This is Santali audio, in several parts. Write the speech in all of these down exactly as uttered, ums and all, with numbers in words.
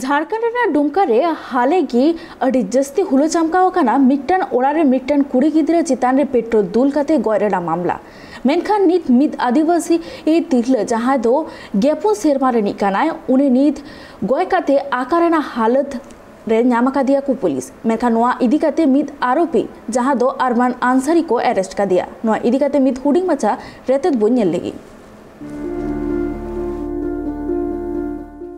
ᱡᱷᱟᱲᱠᱷᱚᱸᱰ ᱨᱮᱱᱟᱜ ᱰᱩᱢᱠᱟ ᱨᱮ ᱦᱟᱞᱮ ᱜᱮ ᱟᱹᱰᱤ ᱡᱟᱹᱥᱛᱤ ᱦᱩᱞᱟᱹ ᱪᱟᱢᱠᱟᱣ ᱟᱠᱟᱱᱟ ᱢᱤᱫᱴᱟᱝ ᱚᱲᱟᱜ ᱨᱮ ᱢᱤᱫᱴᱟᱝ ᱠᱩᱲᱤ ᱜᱤᱫᱽᱨᱟᱹ ᱪᱮᱛᱟᱱ ᱨᱮ ᱯᱮᱴᱨᱳᱞ ᱫᱩᱞ ᱠᱟᱛᱮ ᱜᱚᱡ ᱨᱮᱱᱟᱜ ᱢᱟᱢᱞᱟ᱾ ᱢᱮᱱᱠᱷᱟᱱ ᱱᱤᱛ ᱢᱤᱫ ᱟᱹᱫᱤᱵᱟᱹᱥᱤ ᱛᱤᱨᱞᱟᱹ, ᱡᱟᱦᱟᱸᱭ ᱫᱚ ᱜᱮᱯᱩᱱ ᱥᱮᱨᱢᱟ ᱨᱤᱱᱤᱡ ᱠᱟᱱᱟᱭ, ᱩᱱᱤ ᱱᱤᱛ ᱜᱚᱡ ᱠᱟᱛᱮ ᱟᱠᱟ ᱨᱮᱱᱟᱜ ᱦᱟᱞᱚᱛ ᱨᱮ ᱧᱟᱢ ᱟᱠᱟᱫᱮᱭᱟ ᱠᱚ ᱯᱩᱞᱤᱥ᱾ ᱢᱮᱱᱠᱷᱟᱱ ᱱᱚᱣᱟ ᱤᱫᱤ ᱠᱟᱛᱮ ᱢᱤᱫ ᱟᱨᱳᱯᱤ, ᱡᱟᱦᱟᱸ ᱫᱚ ᱟᱨᱢᱟᱱ ᱟᱱᱥᱟᱨᱤ, ᱠᱚ ᱟᱨᱮᱥᱴ ᱠᱟᱫᱮᱭᱟ᱾ ᱱᱚᱣᱟ ᱤᱫᱤ ᱠᱟᱛᱮ ᱢᱤᱫ ᱦᱩᱰᱤᱧ ᱢᱟᱪᱷᱟ ᱨᱮᱛᱮᱫ ᱵᱚᱱ ᱧᱮᱞ ᱞᱮᱜᱮ᱾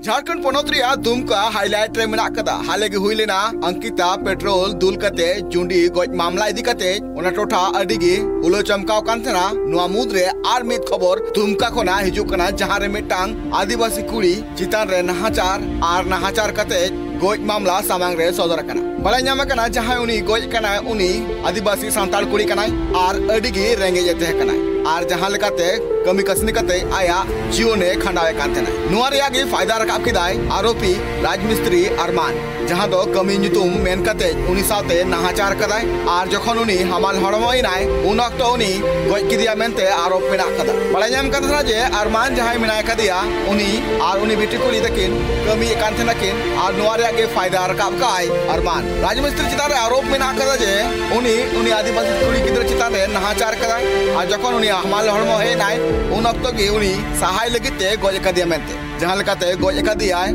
ᱡᱷᱟᱲᱠᱷᱚᱸᱰ ᱯᱚᱱᱚᱛ ᱨᱮᱭᱟᱜ ᱫᱩᱢᱠᱟ ᱦᱟᱭᱞᱟᱭᱤᱴ ᱨᱮ ᱢᱮᱱᱟᱜ ᱠᱟᱫᱟ᱾ ᱦᱟᱞᱮ ᱜᱮ ᱦᱩᱭ ᱞᱮᱱᱟ ᱟᱝᱠᱤᱛᱟ ᱯᱮᱴᱨᱳᱞ ᱫᱩᱞ ᱠᱟᱛᱮ ᱡᱩᱸᱰᱤ ᱜᱚᱡ ᱢᱟᱢᱞᱟ ᱤᱫᱤ ᱠᱟᱛᱮ ᱚᱱᱟ ᱴᱚᱴᱷᱟ ᱟᱹᱰᱤ ᱜᱮ ᱦᱩᱞᱟᱹ ᱪᱟᱢᱠᱟᱣ ᱠᱟᱱ ᱛᱟᱦᱮᱱᱟ᱾ ᱱᱚᱣᱟ ᱢᱩᱫᱽ ᱨᱮ ᱟᱨ ᱢᱤᱫ ᱠᱷᱚᱵᱚᱨ ᱫᱩᱢᱠᱟ ᱠᱷᱚᱱᱟᱜ ᱦᱤᱡᱩᱜ ᱠᱟᱱᱟ, ᱡᱟᱦᱟᱸ ᱨᱮ ᱢᱤᱫᱴᱟᱝ ᱟᱹᱫᱤᱵᱟᱹᱥᱤ ᱠᱩᱲᱤ ᱪᱮᱛᱟᱱ ᱨᱮ ᱱᱟᱦᱟᱪᱟᱨ ᱟᱨ ᱱᱟᱦᱟᱪᱟᱨ ᱠᱟᱛᱮ ᱜᱚᱡ ᱢᱟᱢᱞᱟ ᱥᱟᱢᱟᱝ ᱨᱮ ᱥᱚᱫᱚᱨ ᱟᱠᱟᱱᱟ᱾ ᱵᱟᱲᱟᱭ ᱧᱟᱢ ᱟᱠᱟᱱᱟ, ᱡᱟᱦᱟᱸᱭ ᱩᱱᱤ ᱜᱚᱡ ᱠᱟᱱᱟᱭ, ᱩᱱᱤ ᱟᱹᱫᱤᱵᱟᱹᱥᱤ ᱥᱟᱱᱛᱟᱲ ᱠᱩᱲᱤ ᱠᱟᱱᱟᱭ ᱟᱨ ᱟᱹᱰᱤ ᱜᱮ ᱨᱮᱸᱜᱮᱡ ᱮ ᱛᱟᱦᱮᱸ ᱠᱟᱱᱟᱭ ᱟᱨ ᱡᱟᱦᱟᱸ ᱞᱮᱠᱟᱛᱮ ᱠᱟᱹᱢᱤ ᱠᱟᱹᱥᱱᱤ ᱠᱟᱛᱮ ᱟᱭᱟᱜ ᱡᱤᱭᱚᱱᱮ ᱠᱷᱟᱸᱰᱟᱣᱮᱫ ᱠᱟᱱ ᱛᱟᱦᱮᱱᱟ᱾ ᱱᱚᱣᱟ ᱨᱮᱭᱟᱜ ᱜᱮ ᱯᱷᱟᱭᱫᱟ ᱨᱟᱠᱟᱵ ᱠᱮᱫᱟᱭ ᱟᱨᱳᱯᱤ ᱨᱟᱡᱽ ᱢᱤᱥᱛᱨᱤ ᱟᱨᱢᱟᱱ, ᱡᱟᱦᱟᱸ ᱫᱚ ᱠᱟᱹᱢᱤ ᱧᱩᱛᱩᱢ ᱢᱮᱱ ᱠᱟᱛᱮ ᱩᱱᱤ ᱥᱟᱶᱛᱮ ᱱᱟᱦᱟᱪᱟᱨ ᱠᱟᱫᱟᱭ ᱟᱨ ᱡᱚᱠᱷᱚᱱ ᱩᱱᱤ ᱦᱟᱢᱟᱞ ᱦᱚᱲᱢᱚ ᱮᱱᱟᱭ, ᱩᱱ ᱚᱠᱛᱚ ᱩᱱᱤ ᱜᱚᱡ ᱠᱮᱫᱮᱭᱟ ᱢᱮᱱᱛᱮ ᱟᱨᱳᱯ ᱢᱮᱱᱟᱜ ᱠᱟᱫᱟ᱾ ᱵᱟᱲᱟᱭ ᱧᱟᱢ ᱠᱟᱱ ᱛᱟᱦᱮᱱᱟ ᱡᱮ ᱟᱨᱢᱟᱱ ᱡᱟᱦᱟᱸᱭ ᱢᱮᱱᱟᱭ ᱠᱟᱫᱮᱭᱟ, ᱩᱱᱤ ᱟᱨ ᱩᱱᱤ ᱵᱤᱴᱤ ᱠᱩᱲᱤ ᱛᱟᱹᱠᱤᱱ ᱠᱟᱹᱢᱤᱭᱮᱫ ᱠᱟᱱ ᱛᱟᱦᱮᱱᱟ ᱠᱤᱱ ᱟᱨ ᱱᱚᱣᱟ ᱨᱮᱭᱟᱜ ᱜᱮ ᱯᱷᱟᱭᱫᱟ ᱨᱟᱠᱟᱵ ᱠᱟᱜᱼᱟᱭ ᱟᱨᱢᱟᱱ᱾ ᱨᱟᱡᱽ ᱢᱤᱥᱛᱨᱤ ᱪᱮᱛᱟᱱ ᱨᱮ ᱟᱨᱳᱯ ᱢᱮᱱᱟᱜ ᱠᱟᱫᱟ ᱡᱮ ᱩᱱᱤ, ᱩᱱᱤ ᱟᱹᱫᱤᱵᱟᱹᱥᱤ ᱠᱩᱲᱤ ᱜᱤᱫᱽᱨᱟᱹ ᱪᱮᱛᱟᱱ ᱨᱮ ᱱᱟᱦᱟᱪᱟᱨ ᱠᱟᱫᱟᱭ ᱟᱨ ᱡᱚᱠᱷᱚᱱ ᱩᱱᱤ ᱦᱟᱢᱟᱞ ᱦᱚᱲᱢᱚ ᱦᱮᱡ ᱮᱱᱟᱭ, ᱩᱱ ᱚᱠᱛᱚ ᱜᱮ ᱩᱱᱤ ᱥᱟᱦᱟᱭ ᱞᱟᱹᱜᱤᱫ ᱛᱮ ᱜᱚᱡ ᱟᱠᱟᱫᱮᱭᱟ ᱢᱮᱱᱛᱮ᱾ ᱡᱟᱦᱟᱸ ᱞᱮᱠᱟᱛᱮ ᱜᱚᱡ ᱟᱠᱟᱫᱮᱭᱟᱭ,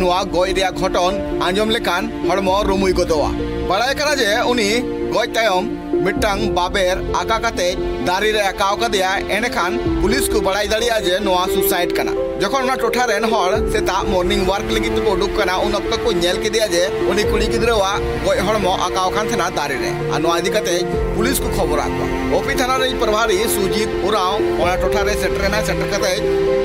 ᱱᱚᱣᱟ ᱜᱚᱡ ᱨᱮᱭᱟᱜ ᱜᱷᱚᱴᱚᱱ ᱟᱸᱡᱚᱢ ᱞᱮᱠᱷᱟᱱ ᱦᱚᱲᱢᱚ ᱨᱩᱢᱩᱭ ᱜᱚᱫᱚᱜᱼᱟ᱾ ᱵᱟᱲᱟᱭ ᱠᱟᱱᱟ ᱡᱮ ᱩᱱᱤ ᱜᱚᱡ ᱛᱟᱭᱚᱢ ᱢᱤᱫᱴᱟᱝ ᱵᱟᱵᱮᱨ ᱟᱠᱟ ᱠᱟᱛᱮ ᱫᱟᱨᱮ ᱨᱮ ᱟᱠᱟᱣ ᱠᱟᱫᱮᱭᱟ᱾ ᱮᱸᱰᱮᱠᱷᱟᱱ ᱯᱩᱞᱤᱥ ᱠᱚ ᱵᱟᱲᱟᱭ ᱫᱟᱲᱮᱭᱟᱜᱼᱟ ᱡᱮ ᱱᱚᱣᱟ ᱥᱩᱥᱟᱭᱤᱰ ᱠᱟᱱᱟ᱾ ᱡᱚᱠᱷᱚᱱ ᱚᱱᱟ ᱴᱚᱴᱷᱟ ᱨᱮᱱ ᱦᱚᱲ ᱥᱮᱛᱟᱜ ᱢᱚᱨᱱᱤᱝ ᱣᱟᱨᱠ ᱞᱟᱹᱜᱤᱫ ᱛᱮᱠᱚ ᱩᱰᱩᱠ ᱠᱟᱱᱟ, ᱩᱱ ᱚᱠᱛᱚ ᱠᱚ ᱧᱮᱞ ᱠᱮᱫᱮᱭᱟ ᱡᱮ ᱩᱱᱤ ᱠᱩᱲᱤ ᱜᱤᱫᱽᱨᱟᱹᱣᱟᱜ ᱜᱚᱡ ᱦᱚᱲᱢᱚ ᱟᱠᱟᱣ ᱟᱠᱟᱱ ᱛᱟᱦᱮᱱᱟ ᱫᱟᱨᱮ ᱨᱮ᱾ ᱟᱨ ᱱᱚᱣᱟ ᱤᱫᱤ ᱠᱟᱛᱮ ᱯᱩᱞᱤᱥ ᱠᱚ ᱠᱷᱚᱵᱚᱨᱟᱫ ᱠᱚᱣᱟ᱾ ᱳᱯᱤ ᱛᱷᱟᱱᱟ ᱨᱤᱱᱤᱡ ᱯᱨᱚᱵᱷᱟᱨᱤ ᱥᱩᱡᱤᱛ ᱩᱨᱟᱣ ᱚᱱᱟ ᱴᱚᱴᱷᱟ ᱨᱮ ᱥᱮᱴᱮᱨ ᱮᱱᱟ᱾ ᱥᱮᱴᱮᱨ ᱠᱟᱛᱮ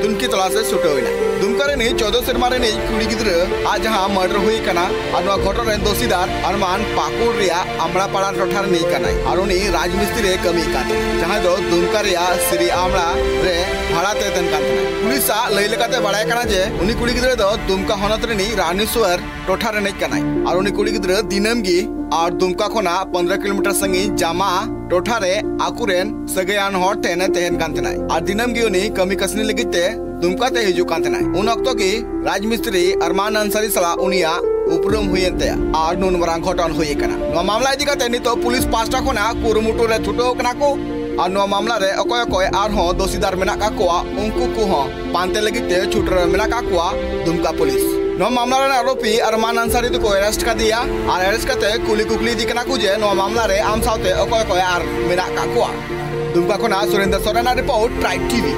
ᱛᱩᱱᱠᱷᱤ ᱛᱚᱞᱟᱥ ᱮ ᱪᱷᱩᱴᱟᱹᱣ ᱮᱱᱟ᱾ ᱫᱩᱢᱠᱟ ᱨᱤᱱᱤᱡ ᱪᱳᱫᱽᱫᱚ ᱥᱮᱨᱢᱟ ᱨᱤᱱᱤᱡ ᱠᱩᱲᱤ ᱜᱤᱫᱽᱨᱟᱹ ᱟᱜ ᱡᱟᱦᱟᱸ ᱢᱟᱨᱰᱟᱨ ᱦᱩᱭ ᱟᱠᱟᱱᱟ ᱟᱨ ᱱᱚᱣᱟ ᱜᱷᱚᱴᱚᱱ ᱨᱮᱱ ᱫᱳᱥᱤᱫᱟᱨ ᱟᱨᱢᱟᱱ ᱯᱟᱹᱠᱩᱲ ᱨᱮᱭᱟᱜ ᱟᱢᱲᱟᱯᱟᱲᱟ ᱴᱚᱴᱷᱟ ᱨᱤᱱᱤᱡ ᱠᱟᱱᱟᱭ ᱟᱨ ᱩᱱᱤ ᱨᱟᱡᱽ ᱢᱤᱥᱛᱨᱤ ᱨᱮ ᱠᱟᱹᱢᱤᱭᱮᱫ ᱠᱟᱱ ᱛᱟᱦᱮᱸᱱᱟ, ᱡᱟᱦᱟᱸᱭ ᱫᱚ ᱫᱩᱢᱠᱟ ᱨᱮᱭᱟᱜ ᱥᱨᱤ ᱟᱢᱲᱟ ᱨᱮ ᱵᱷᱟᱲᱟ ᱛᱮ ᱛᱟᱦᱮᱱ ᱠᱟᱱ ᱛᱟᱦᱮᱸᱱᱟ᱾ ᱯᱩᱞᱤᱥ ᱟᱜ ᱞᱟᱹᱭ ᱞᱮᱠᱟᱛᱮ ᱵᱟᱲᱟᱭ ᱠᱟᱱᱟ ᱡᱮ ᱩᱱᱤ ᱠᱩᱲᱤ ᱜᱤᱫᱽᱨᱟᱹ ᱫᱚ ᱫᱩᱢᱠᱟ ᱦᱚᱱᱚᱛ ᱨᱤᱱᱤᱡ ᱨᱟᱱᱤᱥᱣᱚᱨ ᱴᱚᱴᱷᱟ ᱨᱤᱱᱤᱡ ᱠᱟᱱᱟᱭ ᱟᱨ ᱩᱱᱤ ᱠᱩᱲᱤ ᱜᱤᱫᱽᱨᱟᱹ ᱫᱤᱱᱟᱹᱢ ᱜᱮ ᱟᱨ ᱫᱩᱢᱠᱟ ᱠᱷᱚᱱᱟᱜ ᱯᱚᱱᱫᱽᱨᱚ ᱠᱤᱞᱳᱢᱤᱴᱟᱨ ᱥᱟᱺᱜᱤᱧ ᱡᱟᱢᱟ ᱴᱚᱴᱷᱟ ᱨᱮ ᱟᱠᱚᱨᱮᱱ ᱥᱟᱹᱜᱟᱹᱭᱟᱱ ᱦᱚᱲ ᱴᱷᱮᱱ ᱮ ᱛᱟᱦᱮᱱ ᱠᱟᱱ ᱛᱟᱦᱮᱱᱟᱭ ᱟᱨ ᱫᱤᱱᱟᱹᱢ ᱜᱮ ᱩᱱᱤ ᱠᱟᱹᱢᱤ ᱠᱟᱹᱥᱱᱤ ᱞᱟᱹᱜᱤᱫ ᱛᱮ ᱫᱩᱢᱠᱟ ᱛᱮ ᱦᱤᱡᱩᱜ ᱠᱟᱱ ᱛᱟᱦᱮᱱᱟᱭ᱾ ᱩᱱ ᱚᱠᱛᱚ ᱜᱮ ᱨᱟᱡᱽ ᱢᱤᱥᱛᱨᱤ ᱟᱨᱢᱟᱱ ᱟᱱᱥᱟᱨᱤ ᱥᱟᱞᱟᱜ ᱩᱱᱤᱭᱟᱜ ᱩᱯᱨᱩᱢ ᱦᱩᱭᱮᱱ ᱛᱟᱭᱟ ᱟᱨ ᱱᱩᱱ ᱢᱟᱨᱟᱝ ᱜᱷᱚᱴᱚᱱ ᱦᱩᱭ ᱟᱠᱟᱱᱟ᱾ ᱱᱚᱣᱟ ᱢᱟᱢᱞᱟ ᱤᱫᱤ ᱠᱟᱛᱮ ᱱᱤᱛᱚᱜ ᱯᱩᱞᱤᱥ ᱯᱟᱦᱴᱟ ᱠᱷᱚᱱᱟᱜ ᱠᱩᱨᱩᱢᱩᱴᱩ ᱨᱮ ᱪᱷᱩᱴᱟᱹᱣ ᱠᱟᱱᱟ ᱠᱚ ᱟᱨ ᱱᱚᱣᱟ ᱢᱟᱢᱞᱟ ᱨᱮ ᱚᱠᱚᱭ ᱚᱠᱚᱭ ᱟᱨᱦᱚᱸ ᱫᱳᱥᱤᱫᱟᱨ ᱢᱮᱱᱟᱜ ᱠᱟᱜ ᱠᱚᱣᱟ, ᱩᱱᱠᱩ ᱠᱚᱦᱚᱸ ᱯᱟᱱᱛᱮ ᱞᱟᱹᱜᱤᱫ ᱛᱮ ᱪᱷᱩᱴᱟᱹᱣ ᱨᱮ ᱢᱮᱱᱟᱜ ᱠᱟᱜ ᱠᱚᱣᱟ ᱫᱩᱢᱠᱟ ᱯᱩᱞᱤᱥ᱾ ᱱᱚᱣᱟ ᱢᱟᱢᱞᱟ ᱨᱮᱱ ᱟᱨᱳᱯᱤ ᱟᱨᱢᱟᱱ ᱟᱱᱥᱟᱨᱤ ᱫᱚᱠᱚ ᱮᱨᱮᱥᱴ ᱠᱟᱫᱮᱭᱟ ᱟᱨ ᱮᱨᱮᱥᱴ ᱠᱟᱛᱮ ᱠᱩᱞᱤ ᱠᱩᱠᱞᱤ ᱤᱫᱤ ᱠᱟᱱᱟ ᱠᱚ ᱡᱮ ᱱᱚᱣᱟ ᱢᱟᱢᱞᱟ ᱨᱮ ᱟᱢ ᱥᱟᱶᱛᱮ ᱚᱠᱚᱭ ᱚᱠᱚᱭ ᱟᱨ ᱢᱮᱱᱟᱜ ᱠᱟᱜ ᱠᱚᱣᱟ᱾ ᱫᱩᱢᱠᱟ ᱠᱷᱚᱱᱟᱜ ᱥᱩᱨᱮᱱᱫᱨᱚ ᱥᱚᱨᱮᱱᱟᱜ ᱨᱤᱯᱳᱨᱴ, ᱴᱨᱟᱭᱤᱵᱽ ᱴᱤᱵᱷᱤ᱾